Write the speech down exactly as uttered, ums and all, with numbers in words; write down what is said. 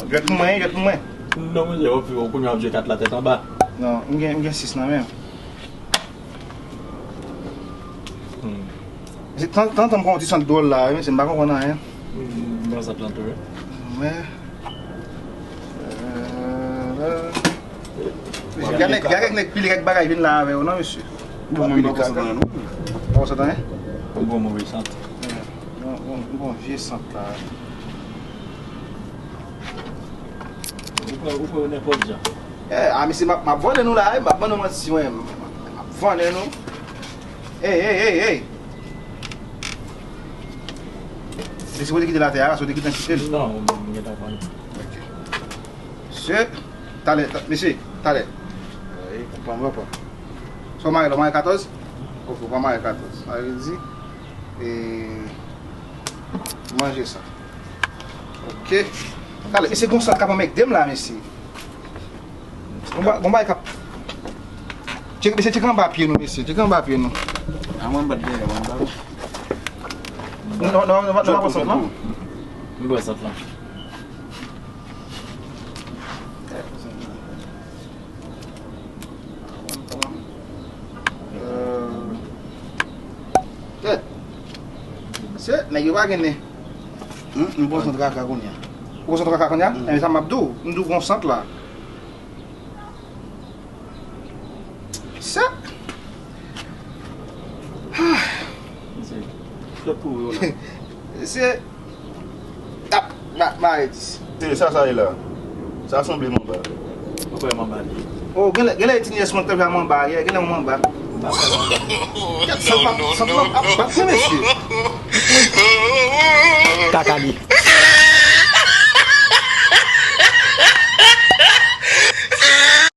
Jwèt pou mwen, jwèt pou mwen. Non, monchè, w ap, w kounye a w ap jwe kat la tèt anba. Non, m gen, m gen sis nan men m. Hmm. Se tan, tan, tan m pran yon ti sant dwòl la, wi, mesye, m pa konprann anyen. Hmm, m pran sant lan tou, wi. Mwen. Euh, gade nèg, gade nèg pile kèk bagay vin la avè yo, non, mesye. Bon, mwen pa konsantre nan nou. Pa konsantre, hein? Ou bon, move sant. Yon, yon, yon bon vye sant la. Ou pran, ou pran nenpòt jan. Eh, a, mesye, m ap, m ap vann nou la, eh, m ap vann nou manti, mwen. M ap vann nou. Hey, hey, hey, hey. Se si w te kite l atè a, si w te kite l kite l. Non, m gentan vann. Ok. Mesye, talè, ta- mesye, talè. Wi, konprann, papa. Sa w mare la, w mare katòz? Ok, w pa mare katòz. Sa vle di, e, manje sa. Ok. Talè, mesye, gon sant k ap anmègde m la, mesye. Gon ba- gon bagay k ap. Tcheke, mesye, tcheke anba pye nou, mesye. Tcheke anba pye nou. A mwen, m bat dèyè, mwen, m bat. Non, non, non, non, non, non, non. M pran sant lan. Euh, tèt. Se, nèg yo pa gen nen. Hmm, m pran sant kaka kounye a. Ou pran sant kaka kounye a? Hmm. E sa m ap di w. M di w gon sant la. Se. Ah. Se. Tèt kouri w la. Se. Ap, ma, ma, Edis. Se sa, sa ye la. Sa sanble manba. Ou kwè manba li ye? Oh, genlè, genlè ti nyès mwen k t ap jwe a manba, ye, genlè yon manba. Kèt, sant lan, sant lan ap bat, wi, mesye. Kaka li.